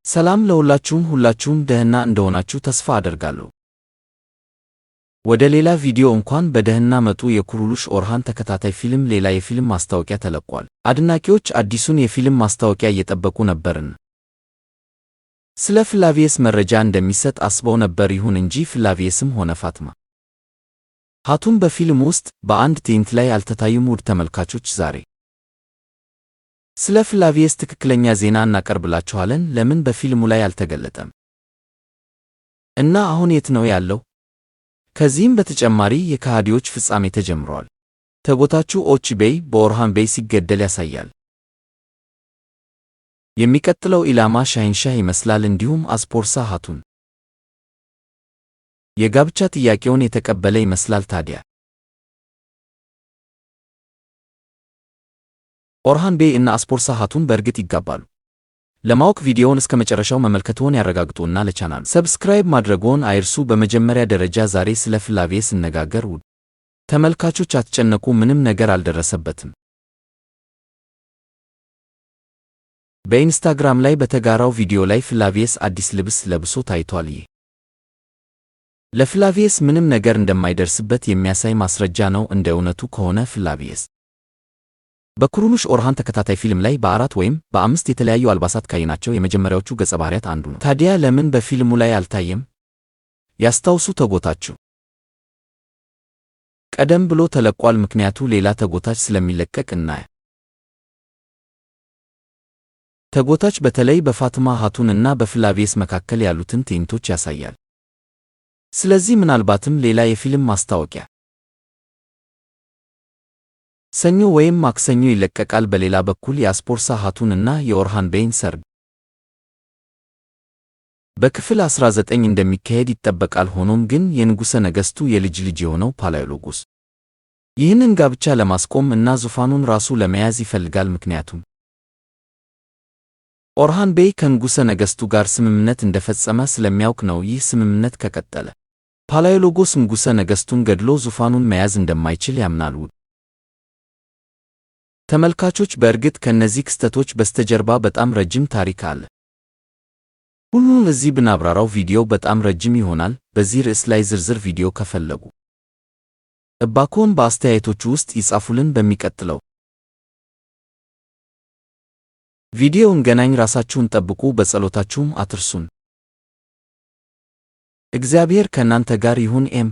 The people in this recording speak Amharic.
ሰላም ለሁላችሁም፣ ሁላችሁም ደህና እንደሆናችሁ ተስፋ አደርጋለሁ። ወደ ሌላ ቪዲዮ እንኳን በደህና መጡ። የኩሩሉሽ ኦርሃን ተከታታይ ፊልም ሌላ የፊልም ማስታወቂያ ተለቋል። አድናቂዎች አዲሱን የፊልም ማስታወቂያ እየጠበቁ ነበርን። ስለ ፍላቪየስ መረጃ እንደሚሰጥ አስበው ነበር። ይሁን እንጂ ፍላቪየስም ሆነ ፋትማ ሃቱን በፊልም ውስጥ በአንድ ትዕይንት ላይ አልተታዩም። ውድ ተመልካቾች፣ ዛሬ ስለ ፍላቪየስ ትክክለኛ ዜና እናቀርብላችኋለን። ለምን በፊልሙ ላይ አልተገለጠም? እና አሁን የት ነው ያለው? ከዚህም በተጨማሪ የከሃዲዎች ፍጻሜ ተጀምሯል። ተጎታቹ ኦች ቤይ በኦርሃን ቤይ ሲገደል ያሳያል። የሚቀጥለው ኢላማ ሻሂንሻህ ይመስላል። እንዲሁም አስፖርሳ ሃቱን የጋብቻ ጥያቄውን የተቀበለ ይመስላል። ታዲያ ኦርሃን ቤይ እና አስፖርሳ ሃቱን በእርግጥ ይጋባሉ? ለማወቅ ቪዲዮውን እስከ መጨረሻው መመልከትዎን ያረጋግጡና ለቻናሉ subscribe ማድረግዎን አይርሱ። በመጀመሪያ ደረጃ ዛሬ ስለ ፍላቪየስ እንነጋገር። ውድ ተመልካቾች አትጨነቁ፣ ምንም ነገር አልደረሰበትም። በኢንስታግራም ላይ በተጋራው ቪዲዮ ላይ ፍላቪየስ አዲስ ልብስ ለብሶ ታይቷል። ይህ ለፍላቪየስ ምንም ነገር እንደማይደርስበት የሚያሳይ ማስረጃ ነው። እንደ እውነቱ ከሆነ ፍላቪየስ በኩሩሉሽ ኦርሃን ተከታታይ ፊልም ላይ በአራት ወይም በአምስት የተለያዩ አልባሳት ካየናቸው የመጀመሪያዎቹ ገጸ ባህሪያት አንዱ ነው። ታዲያ ለምን በፊልሙ ላይ አልታየም? ያስታውሱ፣ ተጎታችሁ ቀደም ብሎ ተለቋል። ምክንያቱ ሌላ ተጎታች ስለሚለቀቅ እናያ ተጎታች በተለይ በፋትማ ሃቱን እና በፍላቪየስ መካከል ያሉትን ትዕይንቶች ያሳያል። ስለዚህ ምናልባትም ሌላ የፊልም ማስታወቂያ ሰኞ ወይም ማክሰኞ ይለቀቃል። በሌላ በኩል የአስፖርሳ ሃቱን እና የኦርሃን ቤይን ሰርግ በክፍል 19 እንደሚካሄድ ይጠበቃል። ሆኖም ግን የንጉሠ ነገሥቱ የልጅ ልጅ የሆነው ፓላዮሎጎስ ይህንን ጋብቻ ለማስቆም እና ዙፋኑን ራሱ ለመያዝ ይፈልጋል። ምክንያቱም ኦርሃን ቤይ ከንጉሠ ነገሥቱ ጋር ስምምነት እንደፈጸመ ስለሚያውቅ ነው። ይህ ስምምነት ከቀጠለ ፓላዮሎጎስ ንጉሠ ነገሥቱን ገድሎ ዙፋኑን መያዝ እንደማይችል ያምናል። ተመልካቾች፣ በእርግጥ ከእነዚህ ክስተቶች በስተጀርባ በጣም ረጅም ታሪክ አለ። ሁሉንም እዚህ ብናብራራው ቪዲዮው በጣም ረጅም ይሆናል። በዚህ ርዕስ ላይ ዝርዝር ቪዲዮ ከፈለጉ እባክዎን በአስተያየቶቹ ውስጥ ይጻፉልን። በሚቀጥለው ቪዲዮ እንገናኝ። ራሳችሁን ጠብቁ፣ በጸሎታችሁም አትርሱን። እግዚአብሔር ከእናንተ ጋር ይሁን። ኤም